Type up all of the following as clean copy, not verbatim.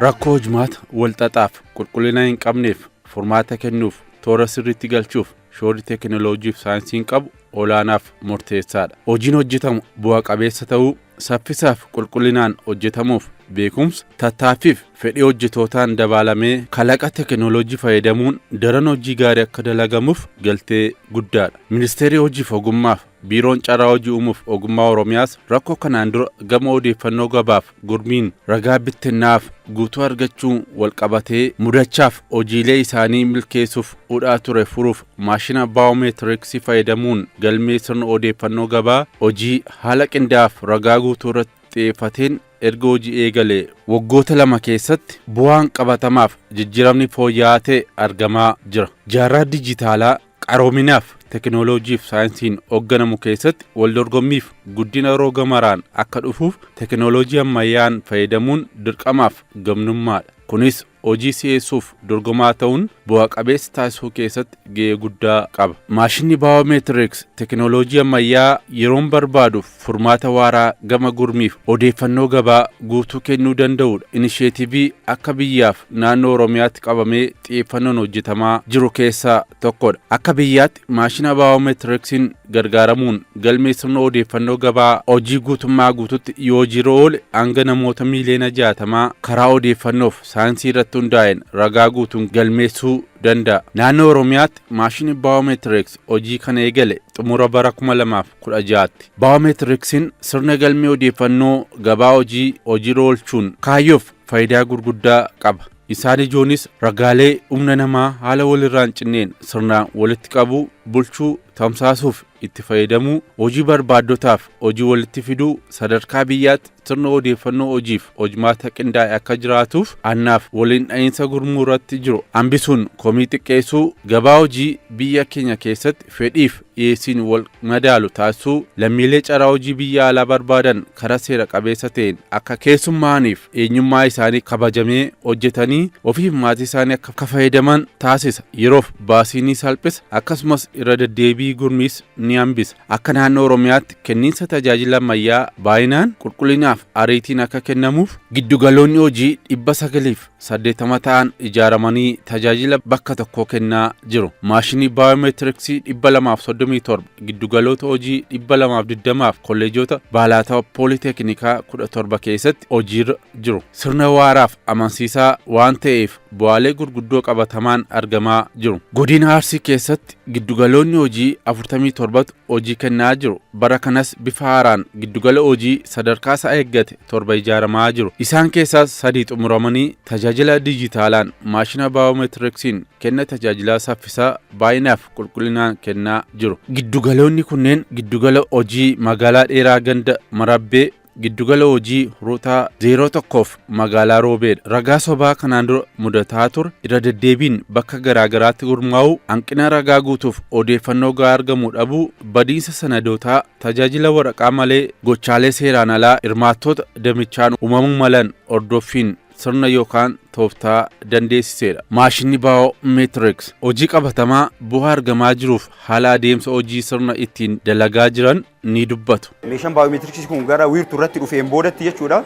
Rakkoo hojmaata walxaxaaf qulqullina hin qabneef furmaata kennuuf, toora sirriitti galchuuf shoorri teekinooloojiif saayinsiin qabu olaanaaf murteessaadha. Hojiin hojjetamu bu'a qabeessa ta'uu, saffisaaf qulqullinaan hojjetamuuf beekumsa, tattaaffiif fedhii hojjetootaan dabaalamee kalaqa teekinooloojii fayyadamuun daran hojii gaarii akka dalagamuuf galtee guddaadha. Ministeerri Hojiif Ogummaaf Biiroon Carraa Hojii Uumuuf Ogummaa Oromiyaas rakkoo kanaan dura gama odeeffannoo gabaaf gurmiin ragaa bittinnaaf guutuu argachuun walqabatee mudachaaf hojiilee isaanii milkeessuuf hudhaa ture furuuf maashina baayoomeetiriksii fayyadamuun galmee sirna odeeffannoo gabaa hojii haala qindaa'aaf ragaa guutuu irratti xiyyeeffateen erga hojii eegalee waggoota 2 keessatti bu'aan qabatamaaf jijjiiramni fooyya'aa ta'e argamaa jira. Jaarraa dijitaalaa qaroominaaf teekinooloojiif saayinsiin hoogganamu keessatti waldorgommiif guddina roga maraan akka dhufuuf teekinooloojii ammayyaan fayyadamuun dirqamaaf gamnummaadha. Kunis hojii si'eessuuf dorgomaa ta'uun bu'a qabeessa taasisuu keessatti ga'ee guddaa qaba. Maashinni baayoomeetiriks teekinooloojii ammayyaa yeroon barbaaduuf furmaata waaraa gama gurmiif odeeffannoo gabaa guutuu kennuu danda'udha. Inisheetivii akka biyyaaf naannoo Oromiyaatti qabamee xiyyeeffannoon hojjetamaa jiru keessaa tokkodha. Akka biyyaatti maashina baayoomeetiriksiin gargaaramuun galmee sirna odeeffannoo gabaa hojii guutummaa guututti yoo hojiirra oole hanga namoota miiliyoona 60 karaa odeeffannoof saayinsii irratti hundaa'een ragaa guutuun galmeessuu danda'a. Naannoo Oromiyaatti maashinni baayoomeetiriks hojii kana eegale xumura bara 2016tti. Baayoomeetiriksiin sirna galmee odeeffannoo gabaa hojii hojiirra oolchuun kaayyoof faayidaa gurguddaa qaba. Isaan ijoonis ragaalee humna namaa haala walirraa hin cinneen sirnaan walitti qabuu, bulchuu, tamsaasuuf itti fayyadamuu, hojii barbaaddotaaf hojii walitti fiduu, sadarkaa biyyaatti sirna odeeffannoo hojiif hojmaata qindaa'e akka jiraatuuf annaaf waliin dha'iinsa gurmuu irratti jiru hambisuun komii xiqqeessuu, gabaa hojii biyya keenya keessatti fedhiif dhiyeessiin wal madaalu taasisuu, lammiilee carraa hojii biyya alaa barbaadan karaa seera qabeessa ta'een akka keessummaaniif eenyummaa isaanii kabajamee hojjetanii ofiif maatii isaanii akka fayyadaman taasisa. Yeroof baasii ni salphisa, akkasumas irra deddeebii gurmiis ni hambisa. Akka naannoo Oromiyaatti kenniinsa tajaajila ammayyaa baay'inaan qulqullinaaf ariitiin akka kennamuuf giddugaloonni hojii 980 ta'an ijaaramanii tajaajila bakka tokkoo kennaa jiru. Maashinii baayoomeetiriksii 237 giddugaloota hojii 220 fi kolleejota baalaataa pooliteeknikaa 17 keessatti hojiirra jiru. Sirna waaraaf amansiisaa waan ta'eef bu'aalee gurguddoo qabatamaan argamaa jiru. Godina Arsii keessatti giddugaloonni hojii 47 hojii kennaa jiru. Bara kanas bifa haaraan giddugala hojii sadarkaa isaa eeggate 7 ijaaramaa jiru. Isaan keessaas 3 xumuramanii tajaajila dijitaalaan maashina baayoomeetiriksiin kenna tajaajilaa saffisaa baay'inaaf qulqullinaan kennaa jiru. Giddugaloonni kunneen giddugala hojii magaalaa dheeraa ganda Marabbee, giddugala hojii Ruutaa 01 fi magaalaa Roobeedha. Ragaa sobaa kanaan dura mudataa ture irra deddeebiin bakka garaagaraatti gurmaa'uu, hanqina ragaa guutuuf odeeffannoo gahaa argamuu dhabuu, badiinsa sanadootaa, tajaajila waraqaa malee gochaalee seeraan alaa hirmaattoota damichaan uumamuu malan hordoffiin sirna yookaan tooftaa dandeessiseedha. Maashinni baayoomeetiriks hojii qabatamaa bu'aa argamaa jiruuf haala adeemsa hojii sirna ittiin dalagaa jiran ni dubbatu. Meeshaan baayoomeetiriksii kun gara wiirtuu irratti dhufeen boodatti jechuudha.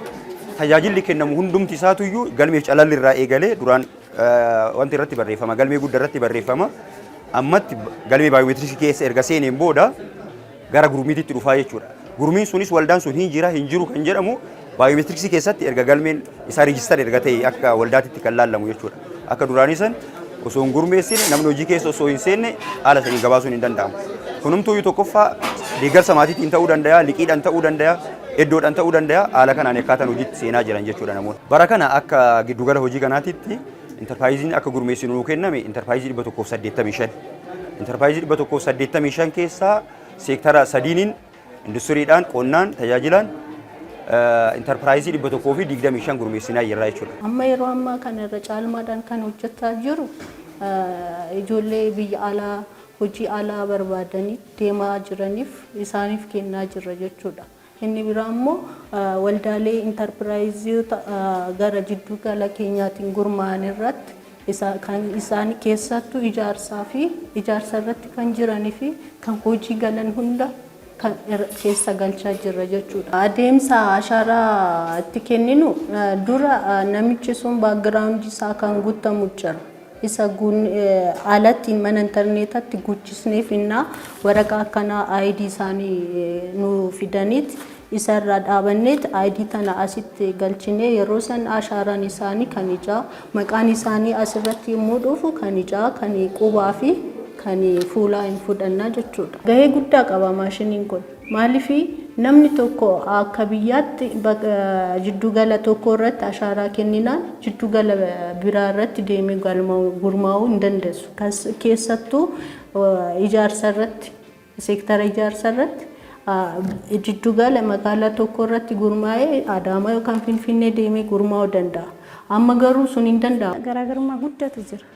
Tajaajilli kennamu hundumti isaatuyyuu galmeef calalli irraa eegalee duraan wanti irratti barreeffama, galmee guddaa irratti barreeffama. Ammatti galmee baayoomeetiriksii keessa erga seeneen booda gara gurmiititti dhufaa jechuudha. Gurmiin sunis waldaan sun hin jira hin jiru kan jedhamu baayoomeetiriksii keessatti erga galmeen isaa register erga ta'e akka waldaatitti kan laallamu jechuudha. Akka duraanii san osoo hin gurmeessine, namni hojii keessa osoo hin seenne haala saniin gabaasuun hin danda'amu. Kunumtuuyyuu tokkoffaa deeggarsa maatiitiin ta'uu danda'a, liqiidhaan ta'uu danda'a, iddoodhaan ta'uu danda'a, haala kanaan akkaataan hojiitti seenaa jiran jechuudha namoonni. Bara kana akka giddugala hojii kanaatitti intarpiraayiziin akka gurmeessinu nuu kenname intarpiraayizii 185. Intarpiraayizii 185 keessaa seektara sadiiniin, industiriidhaan, qonnaan, tajaajilaan intarpiraayizii 125 gurmeessinaa jirra jechuudha. Amma yeroo ammaa kana irra caalmaadhaan kan hojjetaa jiru ijoollee biyya alaa hojii alaa barbaadanii deemaa jiraniif isaaniif kennaa jirra jechuudha. Inni biraa immoo waldaalee intarpiraayizoota gara jiddu gala keenyaatiin gurmaa'an irratti kan isaan keessattuu ijaarsaa fi ijaarsa irratti kan jiranii fi kan hojii galan hunda Keessa galchaa jirra jechuudha. Adeemsa ashaaraa itti kenninu dura namichi sun background isaa kan guutamu jira. Isa alatti mana intarneetatti guuchisnee finnaa, waraqaa akkanaa ID isaanii nu fidaniit isarraa dhaabanneet ID tana asitti galchinee, yeroo san ashaaraan isaanii kan ijaa, maqaan isaanii asirratti yommuu dhufu kan ijaa, kan qubaa fi kan fuulaa hin fudhannaa jechuudha. Gahee guddaa qaba maashiniin kun. Maaliif, namni tokko akka biyyaatti jiddugala tokko irratti ashaaraa kenninaan jiddugala biraa irratti deemee gurmaa'uu hin dandeessu. Keessattuu ijaarsa irratti, seektara ijaarsa irratti, jiddugala magaalaa tokko irratti gurmaa'ee Adaamaa yookaan Finfinnee deemee gurmaa'uu danda'a. Amma garuu sun hin danda'amu. Garaagarummaa guddatu jira.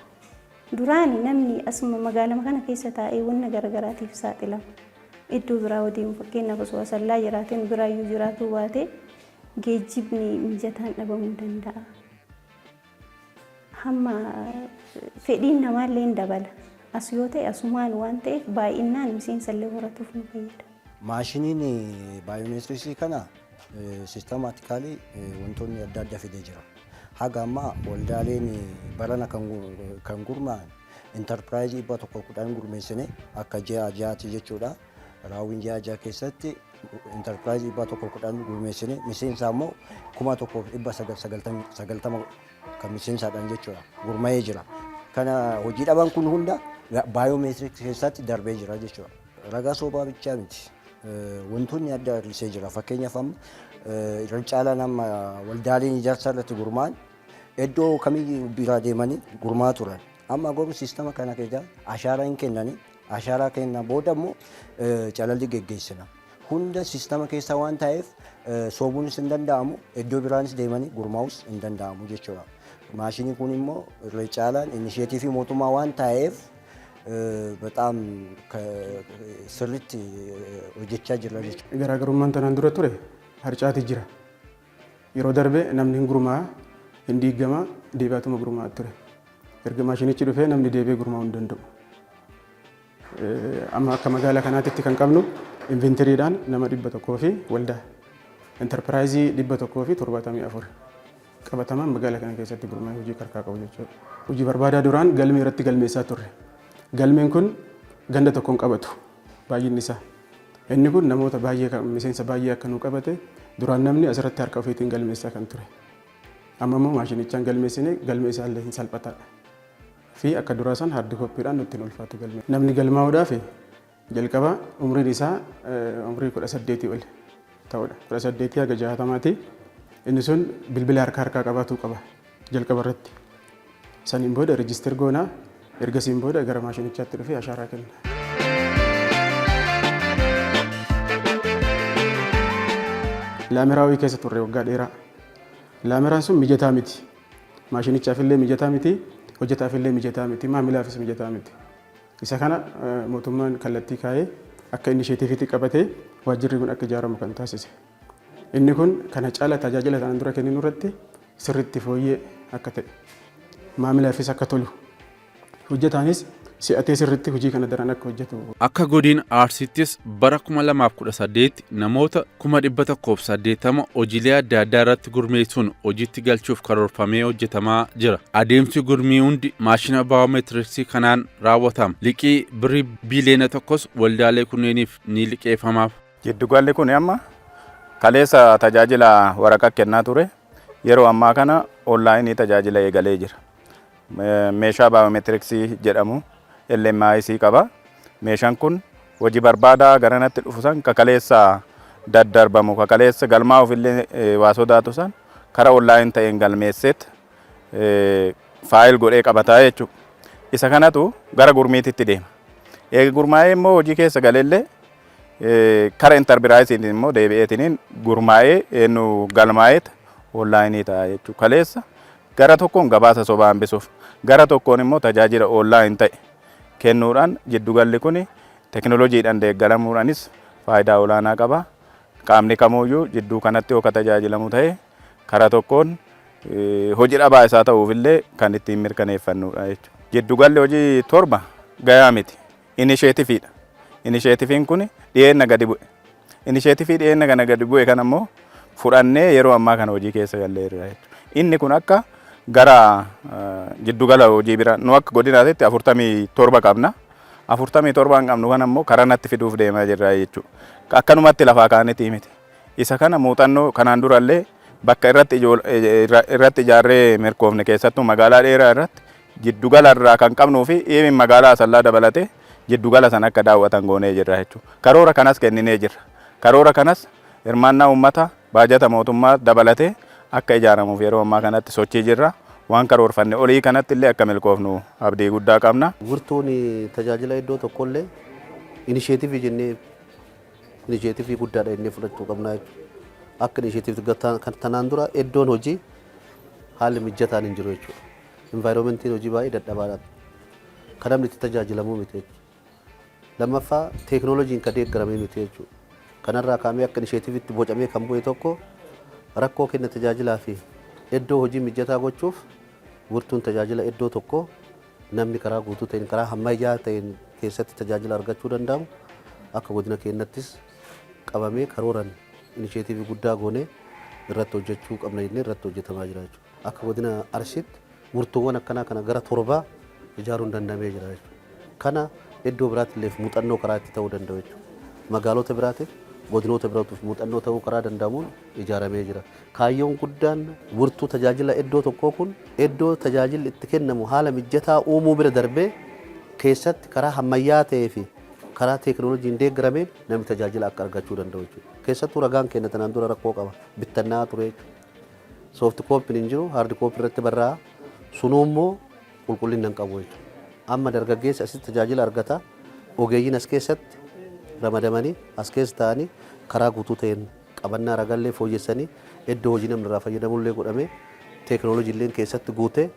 Duraani namni asuma magaalama kana keessa taa'ee wanna garaagaraatiif saaxilama. Iddoo biraa deemu, fakkeenyaaf osoo Asallaa jiraateen biraayyuu jiraatuu baate, geejjibni mijataan dhabamuu danda'a. Hamma fedhiin namaallee hin dabala. As yoo ta'e asumaan waan ta'eef baay'inaan miseensa illee horatuuf nu fayyada. Maashiniin biometrics kana systematically wantoonni adda addaa fidee jira. Haga ammaa waldaaleen barana kan gurmaa'an intarpiraayizii 110 gurmeessine akka ji'a ji'aati jechuudha. Raawwiin ji'a ji'a keessatti intarpiraayizii 110 gurmeessine, miseensa immoo 1990 kan miseensaadhaan jechuudha gurmaa'ee jira. Kana hojii dhaban kun hunda biometrics keessatti darbee jira jechuudha. Ragaa sobaa bichaa miti. Wantoonni adda hir'isee jira. Fakkeenyaaf, amma irra caalaan amma waldaaleen ijaarsaa irratti gurmaa'an iddoo kamiyyuu biraa deemanii gurmaa'aa turan. Amma garuu siistama kana keessa ashaaraa hin kennanii, ashaaraa kennan booda immoo calalli geggeessina. Hunda siistama keessa waan ta'eef soobuunis hin danda'amu, iddoo biraanis deemanii gurmaa'us hin danda'amu jechuudha. Maashinii kun immoo irra caalaan initiative mootummaa waan ta'eef በጣም sirriitti hojjechaa jirra jechuudha. Garaagarummaan tanaan dura ture harcaati jira. Yeroo darbe namni hin gurmaa'a, hin diigama, deebi'atuma gurmaa'aa ture. Erga maashinichi dhufee namni deebi'ee gurmaa'uu hin danda'u. Amma akka magaalaa kanaatitti kan qabnu inventorydhaan nama 100 fi waldaa intarpiraayizii 174 qabatamaan magaalaa kana keessatti gurmaa'ee hojii harkaa qabu jechuudha. Hojii barbaadaa duraan galmee irratti galmeessaa turre. Galmeen kun ganda tokkoon qabatu baay'inni isaa. Inni kun namoota baay'ee, miseensa baay'ee akka nu qabate, duraan namni asirratti harka ofiitiin galmeessaa kan ture. Amma immoo maashinichaan galmeessine, galmee isaallee hin salphataadha. Fi akka duraa san hard copydhaan nutti hin ulfaatu galmee. Namni galmaa'uudhaaf jalqaba umriin isaa umrii 18 ol ta'udha. 18 haga 60ti. Inni sun bilbila harka harkaa qabaatuu qaba jalqaba irratti. Saniin booda register goonaa, ergasiin booda gara maashinichaatti dhufee ashaaraa kenna. Laameraawii keessa turre waggaa dheeraa. Laameraan sun mijataa miti. Maashinichaaf illee mijataa miti, hojjetaaf illee mijataa miti, maamilaafis mijataa miti. Isa kana mootummaan kallattii kaa'ee akka initiativeitti qabatee waajjirri kun akka ijaaramu kan taasise. Inni kun kana caala tajaajila kanaan dura kenninu irratti sirriitti fooyyee akka ta'e, maamilaafis akka tolu, hojjetaanis si'atee sirriitti hojii kana daran akka hojjetu. Akka godina Arsiittis bara 2018 namoota 180,000 hojiilee adda addaa irratti gurmeessuun hojiitti galchuuf karoorfamee hojjetamaa jira. Adeemsi gurmii hundi maashina biometrics kanaan raawwatama. Liqii birrii biiliyoona 1s waldaalee kunneeniif ni liqeeffamaaf. Giddugalli kun amma kaleessa tajaajila waraqaa kennaa ture. Yeroo ammaa kana online tajaajila eegalee jira. Meeshaa biometrics jedhamu LMIC qaba. Meeshaan kun hojii barbaadaa garanatti dhufu san kakaleessa daddarbamu, kakaleessa galmaa'uuf illee waa sodaatu san karaa online ta'een galmeesseet file godhee qabataa jechuudha. Isa kanatu gara gurmiititti deema. Eega gurmaa'ee immoo hojii keessa galeellee kara intarpiraayisiitiin immoo deebi'eetiniin gurmaa'ee eenyu galmaa'eet online ta'a jechuudha. Kaleessa gara tokkoon gabaasa sobaa hambisuuf, gara tokkoon immoo tajaajila online ta'e kennuudhaan jiddugalli kun teknooloojiidhaan deeggaramuudhaanis faayidaa olaanaa qaba. Qaamni kamuyyuu jidduu kanatti yoo ka tajaajilamu ta'e karaa tokkoon hojii dhabaa isaa ta'uufillee kan ittiin mirkaneeffannudha jechuudha. Jiddugalli hojii torba gayaa miti. Initiativeiidha. Initiativeiin kun dhiyeenna gadi bu'e. Inisheetifii dhiyeenya kana gadi bu'e kana immoo fudhannee yeroo ammaa kana hojii keessa galleerra jechuudha. Inni kun akka gara jiddugala hojii bira nu akka godinaatitti 47 qabna. 47 qabnu kana immoo karaa natti fiduuf deemaa jirra jechuudha. Akkanumatti lafaa kaanitii miti. Isa kana muuxannoo kanaan durallee bakka irratti ijaarree mirkoofne, keessattuu magaalaa dheeraa irratti jiddugala irraa kan qabnuu fi even magaalaa Asallaa dabalatee jiddugala sana akka daawwatan goonee jirra jechuudha. Karoora kanas kenninee jirra. Karoora kanas hirmaannaa uummata, baajata mootummaa dabalatee akka ijaaramuuf yeroo ammaa kanatti sochii jirra. Waan karoorfanne olii kanatti illee akka milkoofnu abdii guddaa qabna. Wirtuun tajaajila iddoo tokkollee inisheetivii jennee, inisheetivii guddaadha jennee fudhachuu qabna jechuudha. Akka inisheetivii tanaan dura iddoon hojii haalli mijataan hin jiru jechuudha. Environmentiin hojii baay'ee dadhabaadha. Kan namni itti tajaajilamuu miti jechuudha. Lammaffaa, teekinooloojiin kan deeggaramee miti jechuudha. Kanarraa kaa'amee akka inisheetiviitti bocamee kan bu'e tokko rakkoo kenna tajaajilaa fi iddoo hojii mijataa gochuuf wirtuun tajaajila iddoo tokko namni karaa guutuu ta'een, karaa ammayyaa ta'een keessatti tajaajila argachuu danda'amu akka godina keenyattis qabamee karooran inisheetivii guddaa goonee irratti hojjechuu qabna jennee irratti hojjetamaa jira jechuudha. Akka godina Arsiitti wirtuuwwan akkanaa kana gara torbaa ijaaruun danda'amee jira jechuudha. Kana iddoo biraatti illee muuxannoo karaa itti ta'uu danda'u jechuudha. Magaalota biraatiif, godinoota biraatiif muuxannoo ta'uu karaa danda'amuun ijaaramee jira. Kaayyoon guddaan wirtuu tajaajila iddoo tokkoo kun iddoo tajaajilli itti kennamu haala mijataa uumuu bira darbee keessatti karaa ammayyaa ta'ee fi karaa teekinooloojiin deeggarameen namni tajaajila akka argachuu danda'u jechuudha. Keessattuu ragaan keenya tanaan dura rakkoo qaba. Bittannaa ture jechuudha. Soft copyn hin jiru, hard copy irratti barraa'a. Sunuu immoo qulqullina hin qabu jechuudha. Amma dargaggeessi asitti tajaajila argata. Ogeeyyiin as keessatti ramadamanii as keessa ta'anii karaa guutuu ta'een qabannaa ragaallee fooyyessanii, iddoo hojii namni irraa fayyadamullee godhamee, teekinooloojiilleen keessatti guutee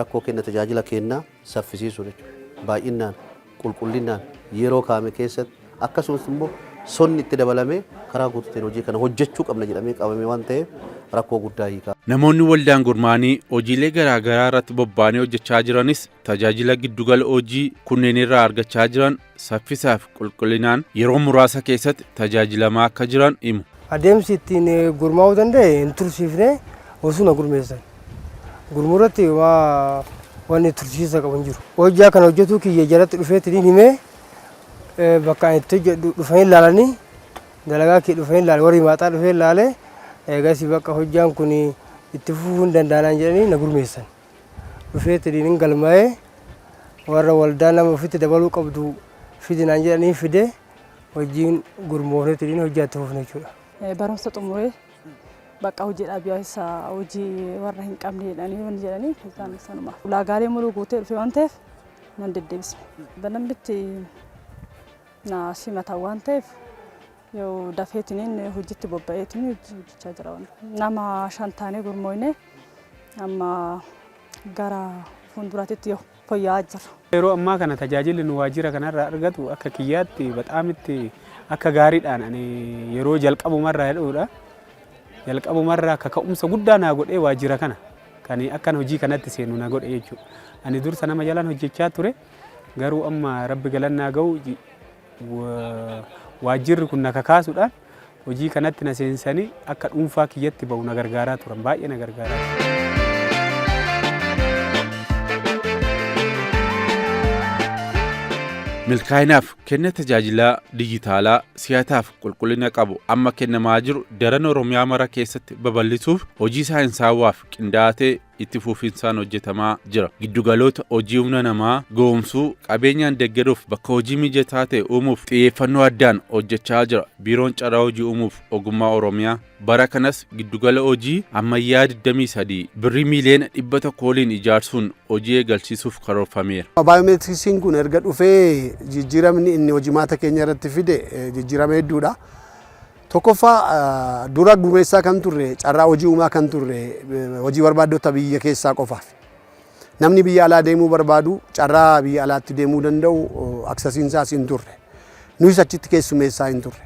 rakkoo kenna tajaajila kennaa saffisiisuu jechuudha. Baay'inaan, qulqullinaan, yeroo kaa'ame keessatti, akkasumas immoo sonni itti dabalamee karaa guutuu ta'een hojii kana hojjechuu qabna jedhamee qabame waan ta'eef rakkoo guddaa hiikaa. Namoonni waldaan gurmaa'anii hojiilee garaa garaa irratti bobba'anii hojjechaa jiranis tajaajila giddugala hojii kunneen irraa argachaa jiran saffisaaf qulqullinaan yeroo muraasa keessatti tajaajilamaa akka jiran himu. Adeemsi ittiin gurmaa'uu danda'e hin tursiifne, osuma gurmeessan. Gurmuu irratti waa wanni tursiisa qabu hin jiru. Hojjaa kana hojjetuu kiyya jalatti dhufeetiin himee, bakka ani itti hojjedhu dhufanii ilaalanii, dalagaa kee dhufanii ilaale, warri maaxaa dhufee ilaale, eegas bakka hojjaan kun itti fufuu hin danda'anaan jedhanii na gurmeessan. Dhufeetiin hin galmaa'ee, warra waldaa nama ofitti dabaluu qabdu fidinaan jedhanii fide, hojiin gurmoofneetiin hojjaa itti fufne jechuudha. Barumsa xumuree bakka hojii dhaabbiyaa hojii warra hin qabne jedhanii wanni jedhanii isaan sanuma. Ulaagaalee muluu guutee dhufe waan ta'eef nan deddeebisne. Banambitti na simatan waan ta'eef yoo dafeetiniin hojiitti bobba'eetiin hojii hojjechaa jira. Nama shan taanee gurmooyne, amma gara fuulduraatitti yoo fooyya'aa jira. Yeroo ammaa kana tajaajilli nu waajjira kanarraa argatu akka kiyyaatti baxaamitti akka gaariidhaan ani yeroo jalqabumarraa jedhudha. Jalqabumarraa kaka'umsa guddaa naa godhee waajjira kana kan akkan hojii kanatti seenu na godhe jechuudha. Ani dursa nama jalaan hojjechaa ture, garuu amma rabbi galannaa ga'u, waajjirri kun na kakaasuudhaan hojii kanatti na seensanii akka dhuunfaa kiyyatti ba'u na gargaaraa turan, baay'ee na gargaaraa turan. Milkaa'inaaf kenna tajaajilaa dijitaalaa si'ataaf qulqullina qabu amma kennamaa jiru daran Oromiyaa mara keessatti babal'isuuf hojii saayinsaawwaaf qindaa'aa ta'e itti fufinsaan hojjetamaa jira. Giddugaloota hojii humna namaa ga'oomsuu, qabeenyaan deeggaruuf, bakka hojii mijataa ta'e uumuuf xiyyeeffannoo addaan hojjechaa jira. Biiroon Carraa Hojii Uumuuf Ogummaa Oromiyaa bara kanas giddugala hojii ammayyaa 23 birrii miiliyoona 100 waliin ijaarsuun hojii eegalsiisuuf karoorfameera. Baayomeetiriksiin kun erga dhufee jijjiiramni inni hojimaata keenya irratti fide jijjiirama hedduudha. Tokkoffaa, dura gurmeessaa kan turre, carraa hojii uumaa kan turre hojii barbaaddota biyya keessaa qofaaf. Namni biyya alaa deemuu barbaadu carraa biyya alaatti deemuu danda'u accessiin isaas hin turre. Nuyis achitti keessummeessaa hin turre.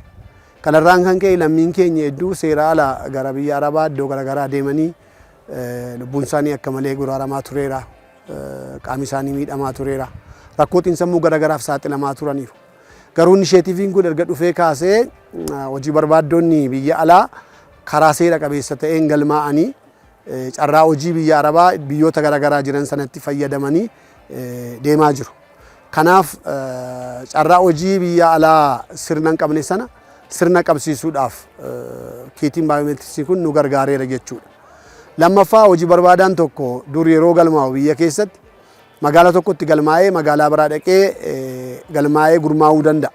Kanarraan kan ka'e lammiin keenya hedduu seera ala gara biyya Arabaa iddoo garaagaraa deemanii lubbuun isaanii akka malee guraaramaa tureera. Qaamni isaanii miidhamaa tureera. Rakkoo xiinsammuu garaagaraaf saaxilamaa turaniiru. Garuu inisheetiiviin kun erga dhufee kaasee hojii barbaaddonni biyya alaa karaa seera qabeessa ta'een galmaa'anii carraa hojii biyya Arabaa biyyoota garaagaraa jiran sanatti fayyadamanii deemaa jiru. Kanaaf carraa hojii biyya alaa sirna hin qabne sana sirna qabsiisuudhaaf kiitiin baayomeetiriksii kun nu gargaareera jechuudha. Lammaffaa, hojii barbaadaan tokko dur yeroo galmaa'u biyya keessatti magaala tokkotti galmaa'ee magaalaa biraa dhaqee galmaa'ee gurmaa'uu danda'a.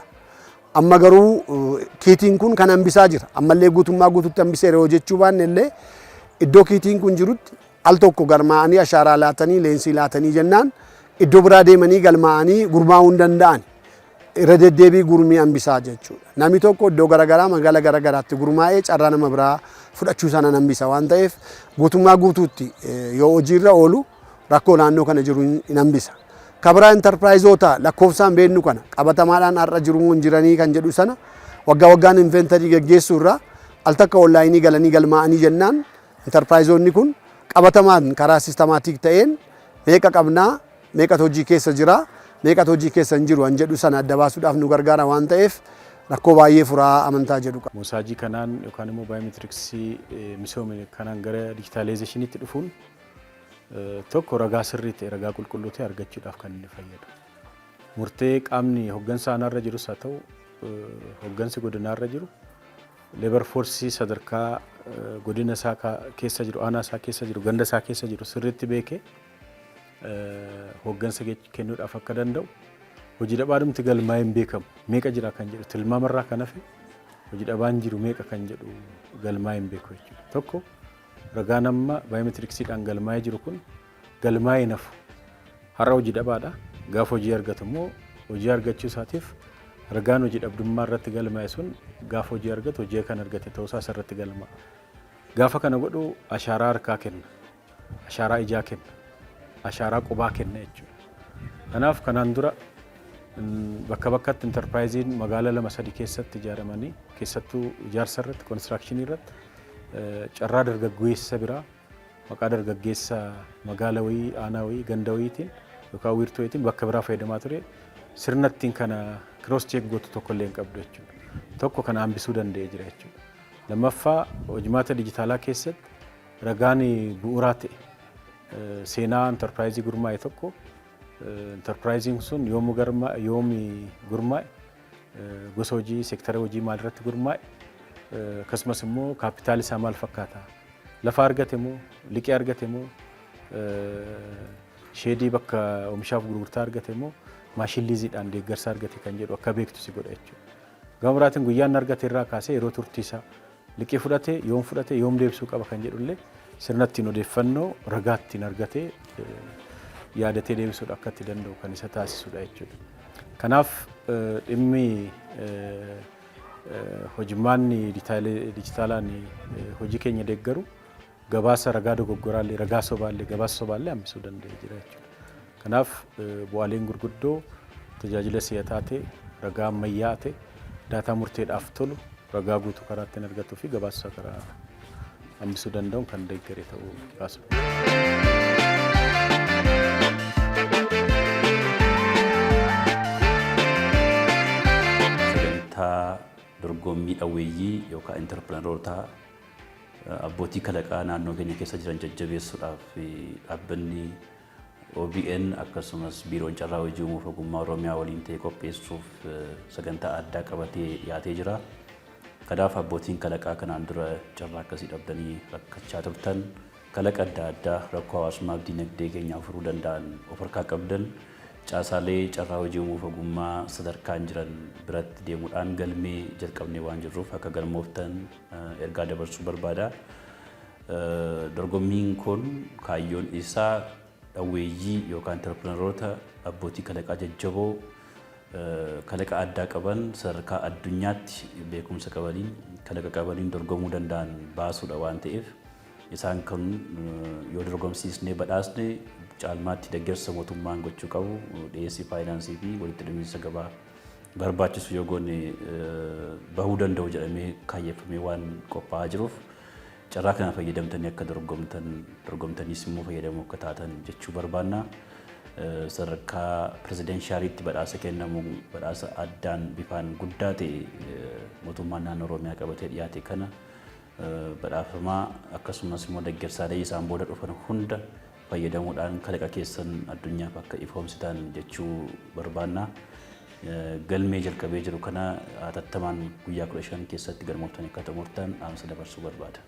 Amma garuu kiitiin kun kan hambisaa jira. Ammallee guutummaa guututti hambiseera yoo jechuu baanne illee, iddoo kiitiin kun jirutti al tokko galmaa'anii, ashaaraa laatanii, leensii laatanii jennaan iddoo biraa deemanii galmaa'anii gurmaa'uu hin danda'an. Irra deddeebii gurmii hambisaa jechuudha. Namni tokko iddoo garaagaraa, magaala garaagaraatti gurmaa'ee carraa nama biraa fudhachuu sana hambisa waan ta'eef, guutummaa guutuutti yoo hojiirra oolu rakkoo naannoo kana jiru hin hambisa. Kabiraa, intarpiraayizoota lakkoofsaan beeknu kana qabatamaadhaan har'a jiru hin jiranii kan jedhu sana waggaa waggaan inventory geggeessuu irraa al takka onlaayinii galanii galmaa'anii jennaan intarpiraayizoonni kun qabatamaan karaa systematic ta'een meeqa qabnaa, meeqatu hojii keessa jira, meeqatu hojii keessa hin jiru kan jedhu sana adda baasuudhaaf nu gargaara waan ta'eef, rakkoo baay'ee furaa amantaa jedhu qaba. Moosaajii kanaan yookaan immoo baayomeetiriksii misoome kanaan gara dijitaalaayizeshiniitti dhufuun tokko ragaa sirrii ta'e, ragaa qulqulluu ta'e argachuudhaaf kan inni fayyadu. Murtee qaamni hoggansa aanaarra jirus haa ta'u, hoggansi godinaarra jiru labour force sadarkaa godina isaa keessa jiru, aanaa isaa keessa jiru, ganda isaa keessa jiru sirriitti beekee hoggansa kennuudhaaf akka danda'u, hojii dhabaadhumti galmaa'ee hin beekamu meeqa jira kan jedhu tilmaamarraa kan hafe, hojii dhabaan jiru meeqa kan jedhu galmaa'ee hin beeku jechuudha. Tokko, ragaan amma baayomeetiriksiidhaan galmaa'ee jiru kun galmaa'ee nafu har'a hojii dhabaadha. Gaafa hojii argatu immoo hojii argachuu isaatiif ragaan hojii dhabdummaa irratti galmaa'e sun gaafa hojii argatu hojii kan argate ta'uusaa isarratti galmaa'a. Gaafa kana godhu ashaaraa harkaa kenna, ashaaraa ijaa kenna, ashaaraa qubaa kenna jechuudha. Kanaaf kanaan dura bakka bakkatti intarpiraayiziin magaala lama sadi keessatti ijaaramanii, keessattuu ijaarsa irratti, koonistirakshinii irratti, carraa dargaggeessa biraa maqaa dargaggeessa magaala wayii, aanaa wayii, ganda wayiitiin yookaan wiirtuu wayiitiin bakka biraa fayyadamaa ture, sirna ittiin kana cross check gootu tokko illee hin qabdu jechuudha. Tokko, kana hambisuu danda'ee jira jechuudha. Lammaffaa, hojimaata dijitaalaa keessatti ragaan bu'uuraa ta'e seenaa intarpiraayizii gurmaa'e tokko, intarpiraayiziin sun yoom gurmaa'e, gosa hojii, seektara hojii maalirratti gurmaa'e, akkasumas immoo kaapitaali isaa maal fakkaata, lafa argate moo liqii argate moo, sheedii bakka oomishaaf gurgurtaa argate moo maashin liiziidhaan deeggarsa argate kan jedhu akka beektu si godha jechuudha. Gama biraatiin guyyaan argate irraa kaasee yeroo turtii isaa, liqii fudhate, yoom fudhate, yoom deebisuu qaba kan jedhullee sirna ittiin odeeffannoo ragaa ittiin argatee yaadatee deebisuudha akka itti danda'u kan isa taasisudha jechuudha. Kanaaf dhimmi hojmaanni dijitaalaan hojii keenya deeggaru gabaasa ragaa dogoggoraallee, ragaa sobaallee, gabaasa sobaallee hambisuu danda'ee jira jechuudha. Kanaaf bu'aaleen gurguddoo tajaajila si'ataa ta'e, ragaa ammayyaa ta'e, daataa murteedhaaf tolu, ragaa guutuu karaa ittiin argatuu fi gabaasa karaa hambisuu danda'uun kan deeggare ta'uu kaasu. Sagantaa dorgommii dhawweeyyii yookaan intarpirinaroota, abbootii kalaqaa naannoo keenya keessa jiran jajjabeessuudhaaf dhaabbanni OBN akkasumas Biiroon Carraa Hojii Uumuuf Ogummaa Oromiyaa waliin ta'ee qopheessuuf sagantaa addaa qabatee dhiyaatee jira. Kanaaf abbootiin kalaqaa kanaan dura carraa akkasii dhabdanii rakkachaa turtan, kalaqa adda addaa rakkoo hawaasummaa fi diinagdee keenyaa furuu danda'an of harkaa qabdan, caasaalee carraa hojii uumuuf ogummaa sadarkaan jiran biratti deemuudhaan galmee jalqabnee waan jirruuf akka galmooftan ergaa dabarsuu barbaada. Dorgommiin kun kaayyoon isaa dhawweeyyii yookaan intarpirinaroota, abbootii kalaqaa jajjaboo kalaqa addaa qaban, sadarkaa addunyaatti beekumsa qabaniin, kalaqa qabaniin dorgomuu danda'an baasuudha waan ta'eef, isaan kun yoo dorgomsiisnee badhaasne caalmaatti deeggarsa mootummaan gochuu qabu, dhiyeessii faayinaansii fi walitti hidhamiinsa gabaa barbaachisu yoo goone bahuu danda'u jedhamee kaayyeffamee waan qophaa'aa jiruuf, carraa kana fayyadamtanii akka dorgomtan, dorgomtaniis immoo fayyadamoo akka taatan jechuu barbaanna. Sadarkaa pirezidenshaliitti badhaasa kennamu, badhaasa addaan bifaan guddaa ta'e mootummaan naannoo Oromiyaa qabatee dhiyaate kana badhaafamaa, akkasumas immoo deeggarsaalee isaan booda dhufan hunda fayyadamuudhaan kalaqa keessan addunyaaf akka ifoomsitan jechuu barbaanna. Galmee jalqabee jiru kana hatattamaan guyyaa 15 keessatti galmooftanii akka xumurtan dhaamsa dabarsuu barbaada.